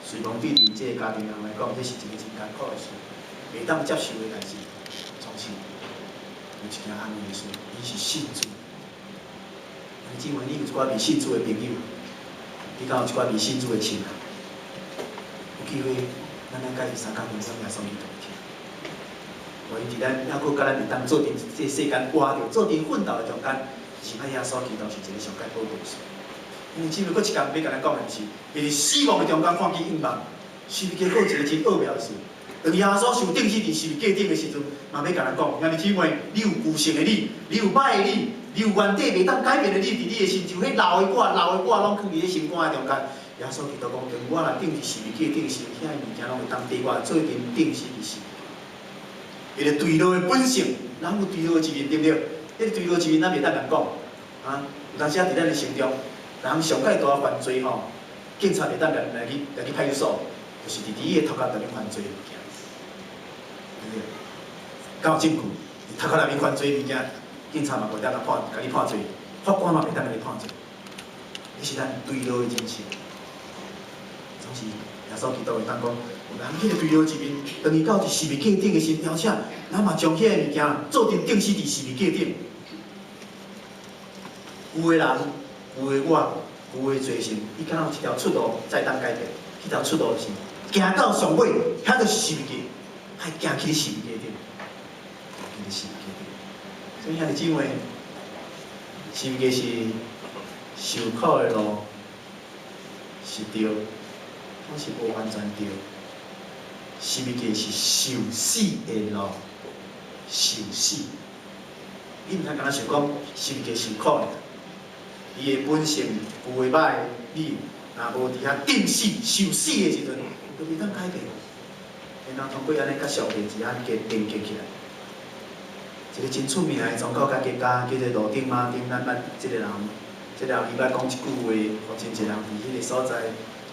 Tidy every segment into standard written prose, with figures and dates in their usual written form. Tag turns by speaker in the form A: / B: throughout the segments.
A: 雖講對佇這個家庭人來講，這是一個真艱苦的事，袂當接受的代誌。總是有一件安慰的事，伊是信主。兄弟姊妹，你有一寡未信主的朋友，你敢有一寡未信主的親人？有機會，咱來共伊相共分享耶穌基督聽。予伊佇咱猶閣佮咱會當做陣這個世間活著、做陣奮鬥的中間，認識耶穌基督是一個上蓋寶貴的事。兄弟姊妹，閣一工欲共咱講的是，佇死亡的中間看見盼望，是毋是閣有一個真奧妙的事？當耶穌受釘死佇十字架頂的時陣，嘛欲共咱講，兄弟姊妹，你有舊性的你，你有歹的你，你有原底袂當改變的你，佇你的心，就彼老的我、老的我攏囥佇咧心肝的中間。耶穌基督講，當我若釘佇十字架頂時，遐个物件攏會當綴我做陣釘死佇十字架。伊個墜落的本性，人有墜落的一面，對毋對？彼個墜落一面，咱袂當共講。啊，有當時啊，佇咱的生中，人上蓋大犯罪吼，警察袂當來來去來去派出所，就是佇伊的頭殼內面犯罪的物件，對毋對？敢有證據？頭殼內面犯罪的物件，警察嘛袂當共判，共你判罪，法官嘛袂當共你判罪。彼是咱墜落的人生。總是耶穌基督會當講，有人彼個墜落一面，當伊到佇十字架頂的時，邀請咱嘛將彼個物件做陣釘死佇十字架頂。有的人，有的我，有的罪性，伊敢若有一條出路才會當改變。彼條出路是行到上尾，遐就是十字架，愛行去十字架頂，行去十字架頂。所以兄弟姊妹，十字架是受苦的路，是對，攏是無完全對。十字架是受死的路，受死。你毋通干焦想講十字架受苦爾，伊的本性舊的歹的你，若無佇遐釘死、受死的時陣，就袂當改變。然後通過按呢，佮上帝之間連結起來。一個真出名的宗教改革家，叫做羅丁馬丁，咱捌這個人，這個人伊捌講一句話，予真濟人佇彼個所在，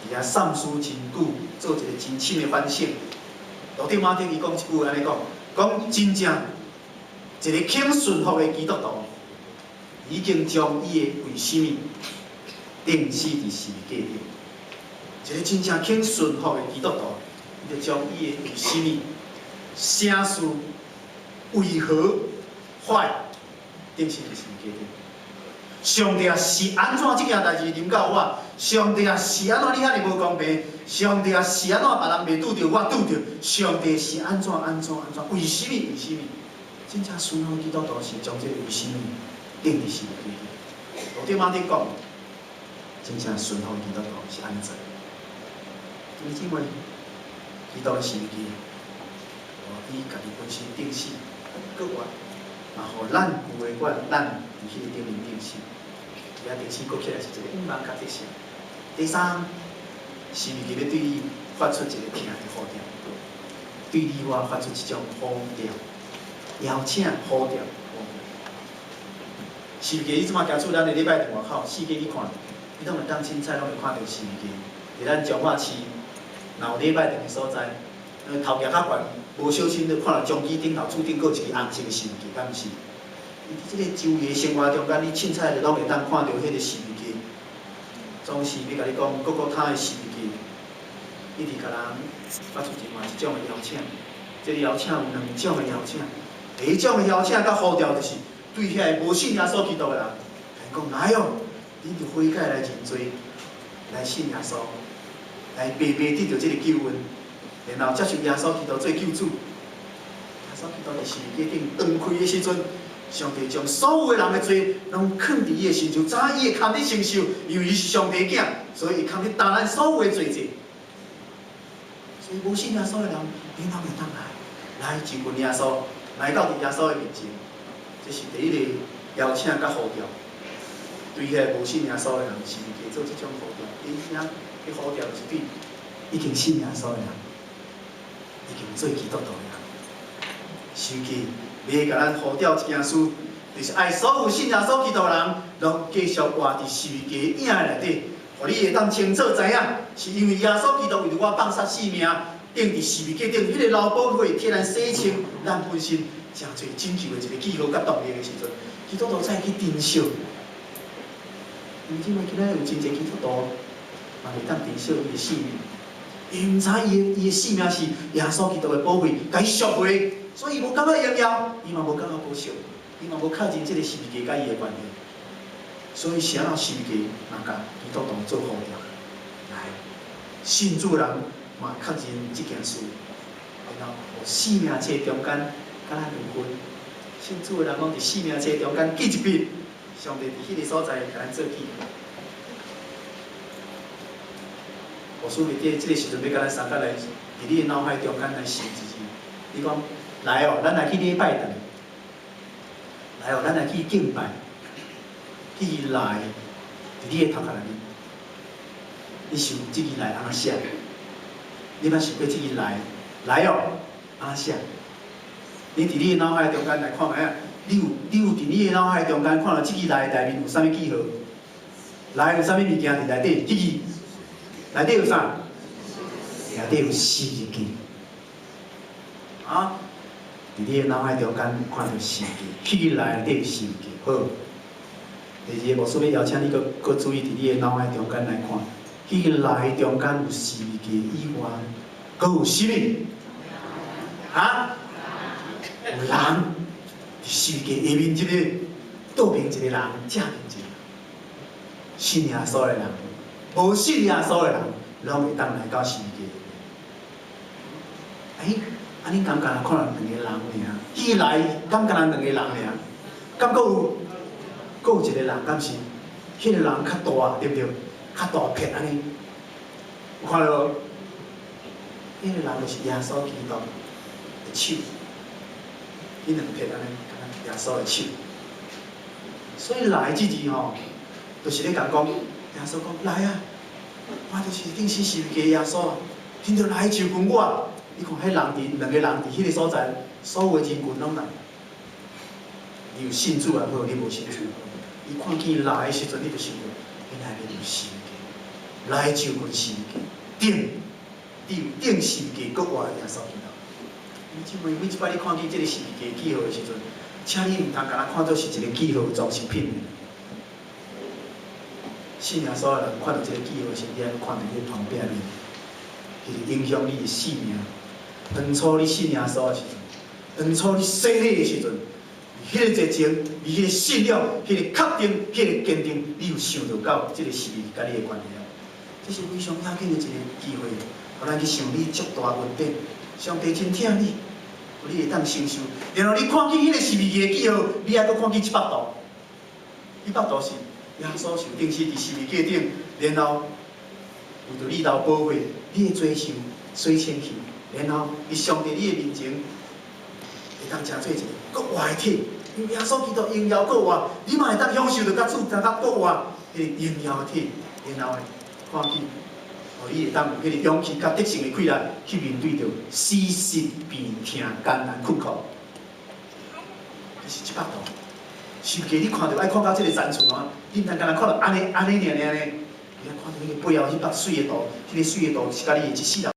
A: 佇遐深思真久，做一個真深的反省。羅丁馬丁伊講一句話按呢講，講真正一個肯順服的基督徒，已經將伊的為什物釘死佇十字架頂。一個真正肯順服的基督徒，伊就將伊的為什物、啥事、為何、why 釘死佇十字架頂。上帝啊，是按怎這件代誌臨到我？上帝啊，是按怎你遐爾無公平？上帝啊，是按怎別人袂拄著，我拄著？上帝是按怎按怎按怎？為什物？為什物？真正順服基督徒是將這個為什物釘佇十字架頂。羅丁馬丁講，真正順服基督徒是按呢做。弟兄姊妹，基督的十字架，予伊家己本身釘死，閣活，嘛予咱舊的我，咱佇彼個頂面釘死。伊仔釘死閣起來是一個盼望佮得勝。第三，十字架欲對你發出一個疼的呼召，對你我發出這種呼召，邀請呼召。十字架你這馬行出咱的禮拜堂外口，四界去看，你攏會當凊彩攏會看著十字架。佇咱彰化市，若有禮拜堂的所在，頭行較懸，無小心就看著牆基頂頭柱頂閣有一支紅色的十字架，敢毋是？伊佇這個晝夜生活中間，你凊彩就攏會當看著彼個十字架。總是欲共你講，各各他的十字架，一直共人發出另外一種的邀請。這個邀請有兩種的邀請，第一種的邀請佮呼召就是對遐個無信耶穌基督的人，共伊講來哦，恁著悔改來認罪，來信耶穌，來白白得著這個救恩，然後接受耶穌基督做救主。耶穌基督佇十字架頂斷氣的時陣，上帝將所有的人的罪攏囥佇伊的身上，知影伊會堪得承受，因為伊是上帝囝，所以伊堪得擔咱所有的罪債。所以無信耶穌的人，恁攏會當來，來就近耶穌，來到佇耶穌的面前。這是第一個邀請佮呼召，對遐個無信耶穌的人，是毋是做這種呼召？第二，彼呼召就是對已經信耶穌的人，已經做基督徒的人。十字架欲共咱呼召一件事，就是愛所有信耶穌基督的人，攏繼續活佇十字架影內底，予你會當清楚知影，是因為耶穌基督為著我放殺性命，釘佇十字架頂，彼個流寶血替咱洗清咱本身誠濟拯救的一個記號佮動力的時陣，基督徒才會去珍惜。因為今仔日有真濟基督徒嘛袂當珍惜伊的性命，伊毋知伊的性命是耶穌基督的寶血，共伊贖回，所以伊無感覺榮耀，伊嘛無感覺保守，伊嘛無確認這個十字架佮伊的關係。所以啥人十字架嘛共基督徒做呼召來，信主人嘛確認這件事，然後生命冊中間佮咱有份。信主的人攏佇生命冊中間記一筆，上帝佇彼个所在共咱做記號。牧師佇這個時陣欲共咱相共來，佇你的腦海中間來想一下，你講來哦，咱來去禮拜堂，來哦，咱來去敬拜，彼個來佇你的頭殼內面，你想這個來按怎寫？你捌想過這個來來哦，按怎寫？你佇你的腦海中間來看覓啊？你有佇你的腦海中間看著這個來內面有啥物記號？來有啥物物件佇內底？這個內底有啥？內底有十字架。啊！佇你的腦海中間看著十字架，彼個來內底有十字架。好，第二個牧師欲邀請你閣閣注意佇你的腦海中間來看，彼個來中間有十字架以外，閣有啥物？哈？有人佇十字架下面這個倒爿一個人，正爿一個人，信耶穌的人，無信耶穌的人，攏會當來到十字架。欸，啊，你敢干焦看著兩個人爾？彼來敢干焦兩個人爾？敢閣有閣有一個人，敢是？彼個人較大，對毋對？較大片按呢，有看著無？彼個人就是耶穌基督的手。彼兩片按呢，敢若耶穌的手。所以來這字吼，就是咧共講，耶穌講來啊，我就是釘死十字架耶穌，恁著來就近我。你看，彼人佇兩個人佇彼個所在，所有的人群攏來。你有信主也好，你無信主也好，伊看見來的時陣，你就想著，彼內面有十字架，來就近十字架，頂，你有頂十字架閣活的耶穌基督。你這回每一擺你看見這個十字架記號的時陣，請你毋通干焦看做是一個記號裝飾品。信耶穌的人看著這個記號時，你愛看著你旁邊面，彼個影響你的性命。當初你信耶穌的時陣，當初你洗禮的時陣，彼個熱情，你彼個信仰，彼個確定，彼個堅定，你有想著到這個十字佮你的關係無？這是非常要緊的一個機會，予咱去想你足大恩典，上帝真疼你，予你會當承受。然後你看見彼個十字架的記號，你還閣看見這幅圖，彼幅圖是耶穌受釘死佇十字架頂，然後為著你流寶血，你的罪受洗清去，然後佇上帝你的面前會當成做一個閣活的體，因為耶穌基督榮耀閣活，你嘛會當享受著佮主同佮閣活彼個榮耀的體，然後呢，看見，予你會當有彼個勇氣佮得勝的氣力去面對著死失病痛艱難困苦。這是這幅圖，是毋是你看著愛看到這個層次啊？你毋通干焦看著按呢按呢爾爾呢，你愛看著彼個背後彼幅媠的圖，彼個媠的圖是佮你的一世人。